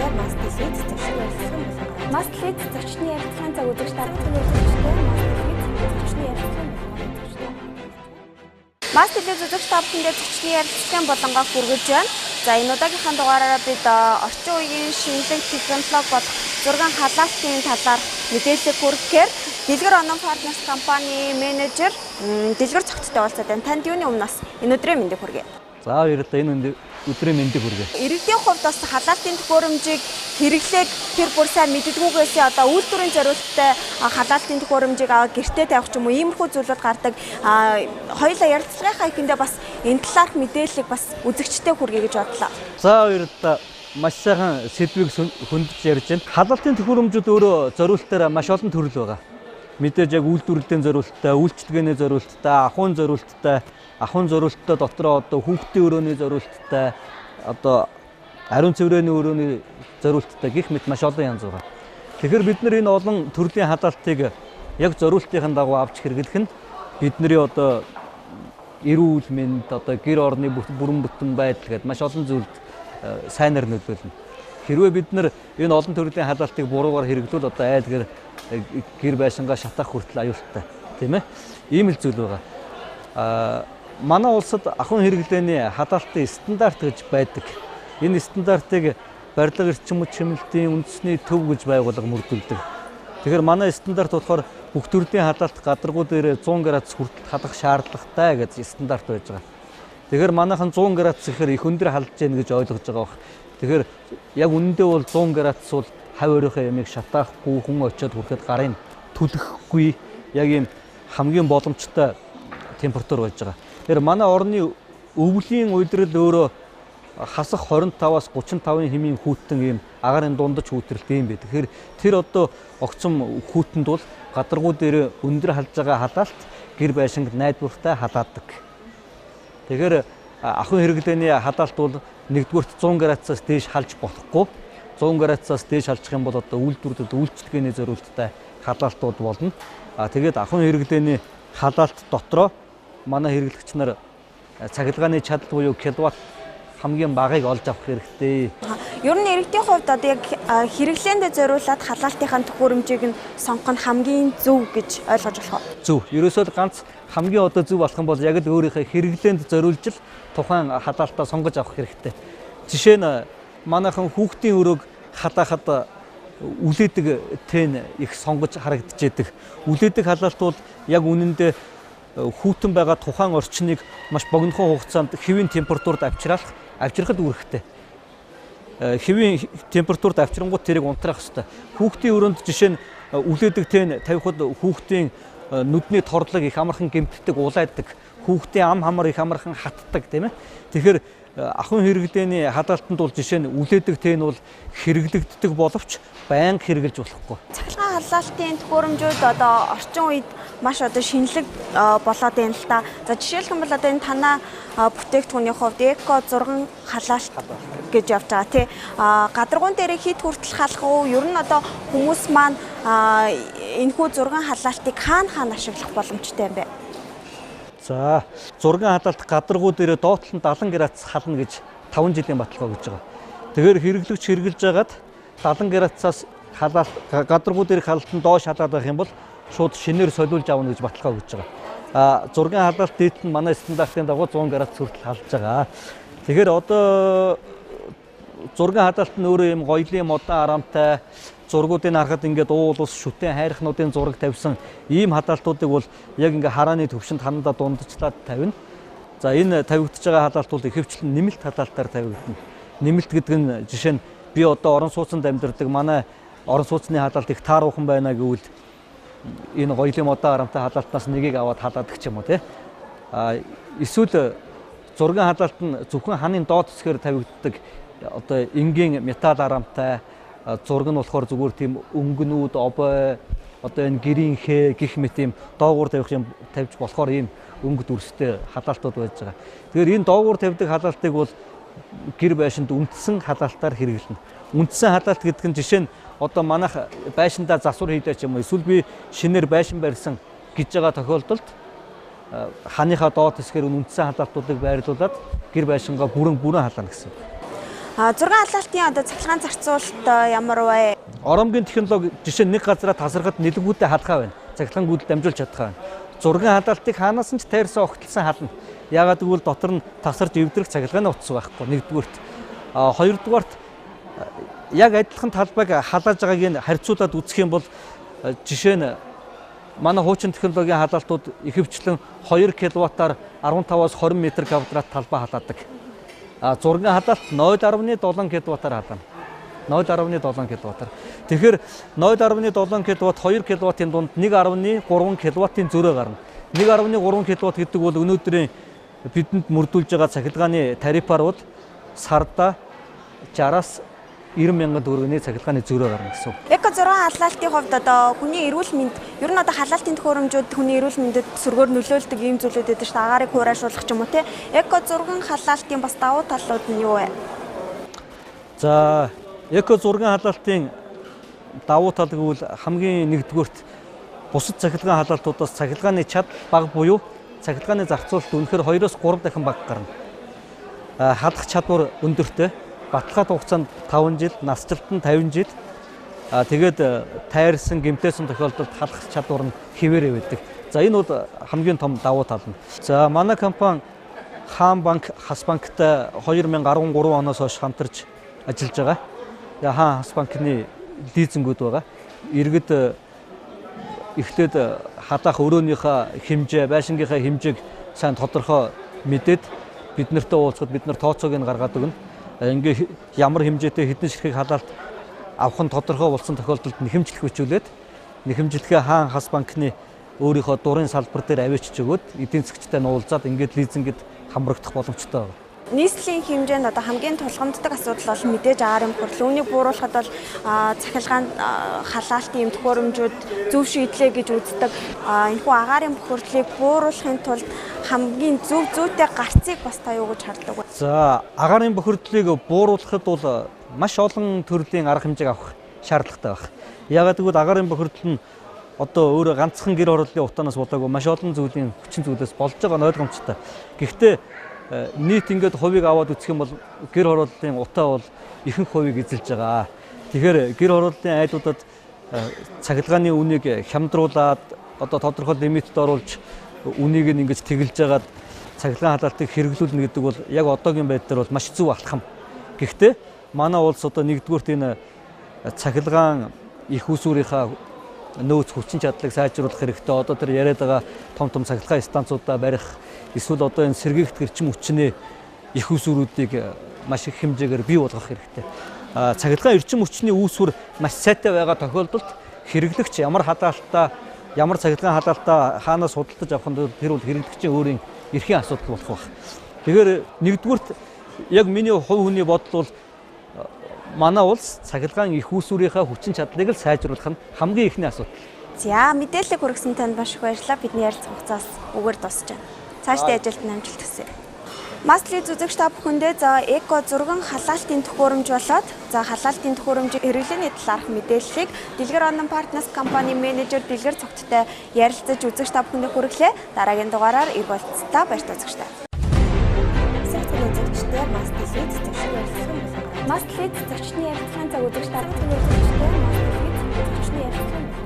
Мас телевиз зочны ярилцлагын болонгоор. Мас телевиз зочны ярилцлагын цаг үзэгч та бүхний үзэгчтэй Мас телевиз зочны ярилцлагын болонгоор үзэгчтэй. Мас телевиз үзэгч та бүхэндээ зочны ярилцлагын болонгоо хүргэж байна. За энэ удаагийнхаа дугаараараа бид орчин үеийн шинэлэг технологи болох зургийн халаалтын талаар мэдээлэл хүргэхээр Дэлгэр Онон Partners компани менежер Дэлгэр цогцтой уулзаад байна. Танд юуны өмнөөс энэ өдрийн мэндийг хүргэе. За баярлалаа. Энэ өдрийн мэндийг хүргэе. Иргэдийн хувьд бас халаалтын төхөөрөмжийг хэрэглээг тэр бүр сайн мэддэггүйгээсээ одоо үйлдвэрийн зориулттай халаалтын төхөөрөмжийг аваад гэртээ тавих ч юм уу иймэрхүү зүйлүүд гардаг. Хоёулаа ярилцлагынхаа эхэндээ бас энэ талаарх мэдээллийг бас үзэгчтэй хүргэе гэж бодлоо. За баярлалаа. Маш сайхан сэдвийг хөндөж ярьж байна. Халаалтын төхөөрөмжүүд өөрөө зориултаараа маш олон төрөл байгаа. Мэдээж яг үйлдвэрлэлийн зориулттай, үйлчилгээний зориулттай, ахуйн зориулттай, ахуйн зориулттай дотроо одоо хүүхдийн өрөөний зориулттай, одоо ариун цэврээний өрөөний зориулттай гэх мэт маш олон янз байгаа. Тэгэхээр бид нар энэ олон төрлийн халаалтыг яг зориултын дагуу авч хэрэглэх нь бидний одоо эрүүл мэнд, одоо гэр орны бүрэн бүтэн байдал гэдээ маш олон зүйлд сайнаар нөлөөлнө. Хэрвээ бид нар энэ олон төрлийн халаалтыг буруугаар хэрэглүүл одоо айл гэр гэр байшингаа шатаах хүртэл аюултай, тийм ээ. Ийм л зүйл байгаа. Манай улсад ахуйн хэрэглээний халаалтын стандарт гэж байдаг. Энэ стандартыг барилга эрчим хүч хэмнэлтийн үндэсний төв гэж байгууллага мөрдүүлдэг. Тэгэхээр манай стандарт болохоор бүх төрлийн халаалт гадаргуу дээр 100 градус хүртэл халах шаардлагатай гэж стандарт байж байгаа. Тэгэхээр манайхан 100 градус гэхээр их өндөр халж гэнэ гэж ойлгож байгаа бох. Тэгэхээр яг үнэндээ бол 100 градус бол хав өөрийнхөө ямиг шатаахгүй, хүн очиод хүрэхэд гарын түлхэхгүй яг ийм хамгийн боломжтой температур байж байгаа. Тэгэхээр манай орны өвлийн улирал өөрөө хасах 25-аас 35-ын хэмийн хүүтэн ийм агарын дундаж хүүтрэлт юм бэ. Тэгэхээр тэр одоо огцом хүүтэнд бол гадаргуу дээр өндөр халж байгаа халаалт гэр байшинд найдвартай халаадаг. Тэгэхээр ахуйн хэрэглээний халаалт бол нэгдүгüүрт 100 градусаас дээш халж болохгүй. 100 градусаас дээш халчих юм бол одоо үйлдвэрлэлд үйлчилгээний зориулттай халаалтууд болно. Тэгээд ахуйн хэрэглээний халаалт дотроо манай хэрэглэгч нар цахилгааны чадал буюу киловатт хамгийн багыг олж авах хэрэгтэй. Ер нь иргэдийн хувьд одоо яг хэрэглээндээ зориулаад халаалтынхаа төхөөрөмжийг нь сонгох нь хамгийн зөв гэж ойлгож болох уу? Зөв. Ерөөсөө л ганц хамгийн одоо зөв болох юм бол яг л өөрийнхөө хэрэглээнд зориулж л тухайн халаалтаа сонгож авах хэрэгтэй. Жишээ нь манайхан хүүхдийн өрөөг халаахад үлээдэг тэн их сонгож харагдчихэдэг. Үлээдэг халаалт бол яг үнэндээ хүүтэн байгаа тухайн орчныг маш богинохон хугацаанд хэвийн температурт авчрахад үүрэгтэй. Хэвийн температурт авчрангуут тэрийг унтраах ёстой. Хүүхдийн өрөөнд жишээ нь үлээдэг тэн тавихад хүүхдийн нүдний торлог их амархан гэмтдэг, улайдаг. Хүүхдийн ам хамар их амархан хатдаг, тийм ээ. Тэгэхээр ахуйн хэрэглээний халаалтанд бол жишээ нь үлээдэг тэн бол хэрэглэгддэг боловч байнга хэрэглэж болохгүй. Цахилгаан халаалтын төхөөрөмжүүд одоо орчин үед маш одоо шинэлэг болоод байна л та. За жишээлх юм бол одоо энэ танаа бүтээгдэхүүний хувьд эко 6 халаалт гэж явж байгаа тий. Гадаргуун дээр хэд хүртэл халах уу? Ер нь одоо хүмүүс маань энэхүү 6 халаалтыг хаана хаана ашиглах боломжтой юм бэ? За 6 халаалт гадаргуу дээр доотлол нь 70 градус хална гэж 5 жилийн баталгаа өгж байгаа. Тэгэхээр хэрэглэгч хэрэглэж байгаад 70 градусаас халаалт гадаргуу дээр халалт нь доош халаад байх юм бол шууд шинээр солиулж авна гэж баталгаа өгж байгаа. 6 халаалт дээд нь манай стандартын дагуу 100 градус хүртэл халж байгаа. Тэгэхээр одоо 6 халаалт нь өөрөө юм гоёлын модон арамтай зургуудыг харахад ингээд уул ус шүтэн хайрхнуудын зураг тавьсан ийм халаалтуудыг бол яг ингээ харааны төвшөнд ханандаа дундчлаад тавина. За энэ тавигдж байгаа халаалт бол ихэвчлэн нэмэлт халаалтаар тавигдана. Нэмэлт гэдэг нь жишээ нь би одоо орон сууцнд амьдардаг, манай орон сууцны халаалт их тааруухан байна гэвэл энэ гоёлын модон арамтай халаалтнаас нэгийг аваад халаадаг ч юм уу тий. Эсвэл зургийн халаалт нь зөвхөн ханын доод хэсгээр тавигддаг одоо энгийн металл арамтай зураг нь болохоор зүгээр тийм өнгөнүүд, обой, одоо энэ гэрийн хээ гих мэт ийм доогуур тавих юм тавьж болохоор ийм өнгө дүрстэй халаалтууд байж байгаа. Тэгэхээр энэ доогуур тавьдаг халаалтыг бол гэр байшинд үндсэн халаалтаар хэрэглэнэ. Үндсэн халаалт гэдэг нь жишээ нь одоо манайх байшиндаа засвар хийлээ ч юм уу эсвэл би шинээр байшин барьсан гэж байгаа тохиолдолд ханыхаа доод хэсгээр үндсэн халаалтуудыг байрлуулад гэр байшингаа бүрэн халаана гэсэн. 6 халаалтын одоо цахилгаан зарцуулалт ямар вэ? Оромгийн технологи жишээ нэг газараа тасархад нэлэнгүүтээ халахаа байна. Цахилгаан гүйдэл дамжуулж чадхаа байна. 6 халаалтыг хаанаас нь ч тайрсан огтлсон хална. Яагаад гэвэл дотор нь тасарч эвдрэх цахилгааны утас байхгүй. Нэгдүгээрт. Хоёрдугаарт яг адилхан талбайг халааж байгааг нь харьцуулаад үзэх юм бол жишээ нь манай хуучин технологийн халаалтууд ихэвчлэн 2 кВт-аар 15-аас 20 м квадрат талбай халаадаг. 6 халаалт 0.7 кВт-аар халаана. 0.7 кВт. Тэгэхээр 0.7 кВт 2 кВт-ийн дунд 1.3 кВт-ийн зөрөө гарна. 1.3 кВт гэдэг бол өнөөдрийн бидэнд мөрдүүлж байгаа цахилгааны тарифаар бол сарда 60-аас 90 мянган төгрөгийн цахилгааны зөрөө гарна гэсэн үг. Эко 6 халаалтын хувьд одоо хүний эрүүл мэнд, ер нь одоо халаалтын төхөөрөмжүүд хүний эрүүл мэндэд сөргөөр нөлөөлдөг ийм зүйлүүд байдаг шүү дээ. Агаарыг хураашуулах ч юм уу те. Эко 6 халаалтын бас давуу талууд нь юу вэ? За, Эко 6 халаалтын давуу тал гэвэл хамгийн нэгдүгээрт бусад цахилгаан халаалтуудаас цахилгааны чадал бага буюу цахилгааны зарцуулалт үнэхээр 2-3 дахин бага гарна. Халах чадвар өндөртэй. Баталгаат хугацаанд 5 жил, насжилт нь 50 жил. Тэгээд тайрсан, гэмтээсэн тохиолдолд халах чадвар нь хэвээрээ байдаг. За, энэ бол хамгийн том давуу тал нь. За, манай компани Хаан банк, Хас банктай 2013 оноос хойш хамтарч ажиллаж байгаа. Хаан Хас банкны лизингүүд байгаа. Иргэд эхлээд халаах өрөөнийхөө хэмжээ, байшингийнхаа хэмжээг сайн тодорхой мэдээд бид нартай уулзахад бид нар тооцоог нь гаргаад өгнө. Ингээ ямар хэмжээтэй хэдэн ширхэг халаалт авах нь тодорхой болсон тохиолдолд нэхэмжлэх бичүүлээд нэхэмжлэхээ Хаан Хас банкны өөрийнхөө дурын салбар дээр авчиж өгөөд эдийн засгчтай нь уулзаад ингээд лизингэд хамрагдах боломжтой байна. Нийслэлийн хэмжээнд одоо хамгийн тулгамддаг асуудал бол мэдээж агаарын бохирдол. Үүнийг бууруулахад бол цахилгаан халаалтын юм төхөөрөмжүүд зөв шийдлээ гэж үздэг. Энэхүү агаарын бохирдлыг бууруулахын тулд хамгийн зөв зүйтэй гарцыг бас та юу гэж хардаг вэ? За, агаарын бохирдлыг бууруулахад бол маш олон төрлийн арга хэмжээг авах шаардлагатай байна. Яагаад гэвэл агаарын бохирдол нь одоо өөрөө ганцхан гэр хорооллын утаанаас болоогүй маш олон зүйлийн хүчин зүйлээс болж байгаа нь ойлгомжтой. Гэхдээ нийт ингээд хувийг аваад үзэх юм бол гэр хорооллын утаа бол ихэнх хувийг эзэлж байгаа. Тэгэхээр гэр хорооллын айлуудад цахилгааны үнийг хямдруулаад одоо тодорхой лимитэд оруулж үнийг нь ингэж тэгэлж байгаад цахилгаан халаалтыг хэрэглүүлнэ гэдэг бол яг одоогийн байдлаар бол маш зөв алхам. Гэхдээ манай улс одоо нэгдүгüүрт энэ цахилгаан их усүрийнхаа нөөц хүчин чадлыг сайжруулах хэрэгтэй. Одоо тэр яриад байгаа том том цахилгаан станцуудаа барих эсвэл одоо энэ сэргийгт эрчим хүчний их усүрүүдийг маш их хэмжээгээр бий болгох хэрэгтэй. Цахилгаан эрчим хүчний үүсвэр маш сайтай байгаа тохиолдолд хэрэглэгч ямар халаалтаа, ямар цахилгаан халаалтаа хаанаас худалдаж авах нь тэр бол хэрэглэгчийн өөрийн эрхийн асуудал болох байх. Тэгэхээр нэгдүгüүрт яг миний хувь хүний бодол бол манай улс цахилгаан их усүрийнхаа хүчин чадлыг л сайжруулах нь хамгийн эхний асуудал. За, мэдээллийг хүргэсэн танд маш их баярлалаа. Бидний ярилцах хугацаас үгээр дуусч байна. Цаашдын ажилд нь амжилт хүсье. Маслиз үзэгч та бүхэндээ за эко 6 халаалтын төхөөрөмж болоод за халаалтын төхөөрөмжийн хэрэглээний талаарх мэдээллийг Дэлгэр Онлайн Партнерс компани менежер Дэлгэр Цогттой ярилцаж үзэгч та бүхэндээ хүргэлээ. Дараагийн дугаараар ир болцолтой баяртай үзэгч та. Маслиз зочны ярилцлагын цаг үзэгч та бүхэндээ Маслиз зочны ярилцлагын